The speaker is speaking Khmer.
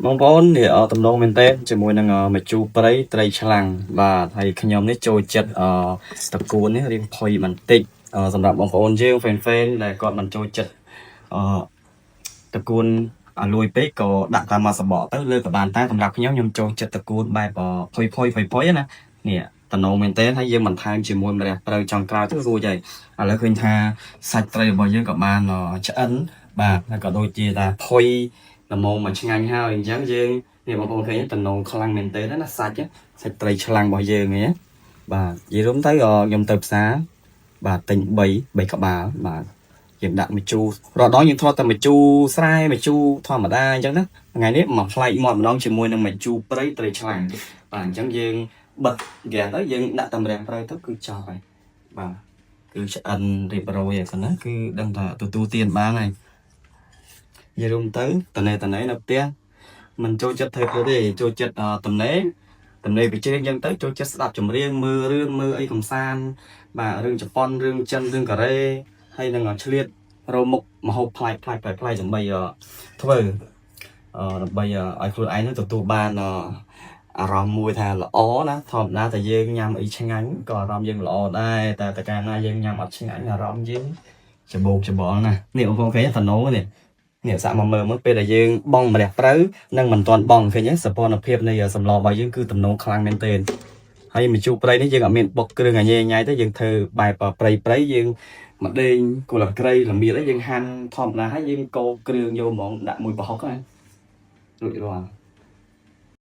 បងប្អូននេះតំណងមែនតើជាមួយនឹងម្ជូរព្រៃត្រីឆ្លាំងបាទហើយខ្ញុំនេះចូលចិត្តតកួននេះរៀងផុយបន្តិចសម្រាប់បងប្អូនយើង fan fan ដែលគាត់មិនចូលចិត្តអឺតកួនអាលួយពេកក៏ដាក់តាមមកសបកទៅលើក៏បានតែសម្រាប់ខ្ញុំខ្ញុំចូលចិត្តតកួនបែបផុយផុយផុយផុយណានេះតំណងមែនតើហើយយើងបន្ថែមជាមួយម្រះព្រៅចុងក្រោយទៅរួចហើយឥឡូវឃើញថាសាច់ត្រីរបស់យើងក៏បានឆ្អិនបាទហើយក៏ដូចជាថាផុយ ល្មមមកឆ្ងាញ់ហើយអញ្ចឹងយើងនេះបងប្អូនឃើញតំណងខ្លាំងមែនទែនណាសាច់សាច់ត្រីឆ្លាំងរបស់យើងហ៎បាទនិយាយរួមទៅខ្ញុំទៅផ្សារបាទទិញ3 3ក្បាលបាទយើងដាក់ម្ជូររាល់ដងយើងធ្លាប់តែម្ជូរស្រែម្ជូរធម្មតាអញ្ចឹងណាថ្ងៃនេះមកប្លែកមាត់ម្ដងជាមួយនឹងម្ជូរព្រៃត្រីឆ្លាំងបាទអញ្ចឹងយើងបិទហ្គាសទៅយើងដាក់តម្រាំងព្រៅទៅគឺចប់ហើយបាទគឺឆ្អិនរៀបរយហើយប៉ុណ្ណាគឺដឹងថាទទួលទានបានហើយ និយាយរួមទៅតនេតនេនៅផ្ទះមិនចូលចិត្តធ្វើធ្វើទេចូលចិត្តតំណេតំណេវិជ្ជាអញ្ចឹងទៅចូលចិត្តស្ដាប់ចម្រៀងមើលរឿងមើលអីកំសាន្តបាទរឿងជប៉ុនរឿងចិនរឿងកូរ៉េហើយនឹងឆ្លៀតរកមុខម្ហូបប្លែកប្លែកប្លែកប្លែកដើម្បីធ្វើដើម្បីឲ្យខ្លួនឯងនឹងទទួលបានអារម្មណ៍មួយថាល្អណាធម្មតាតែយើងញ៉ាំអីឆ្ងាញ់ក៏អារម្មណ៍យើងល្អដែរតែតើកាលណាយើងញ៉ាំអត់ឆ្ងាញ់អារម្មណ៍យើងច្បោកច្បល់ណានេះបងប្អូនឃើញតំណងនេះ នេះសាក់មកមើលមើលពេលដែលយើងបងម្រះព្រៅនិងមិនទាន់បងឃើញទេសពន្ធភាពនៃសម្លរបស់យើងគឺទំនងខ្លាំងមែនទែនហើយម្ជូរព្រៃនេះយើងអត់មានបុកគ្រឿងអញញ៉ៃទេយើងធ្វើបែបព្រៃព្រៃយើងមកដេញគល់ក្រីល្មៀតអីយើងហាន់ធម្មតាហើយយើងកូរគ្រឿងយកហ្មងដាក់មួយប្រហុកណារួចរាល់។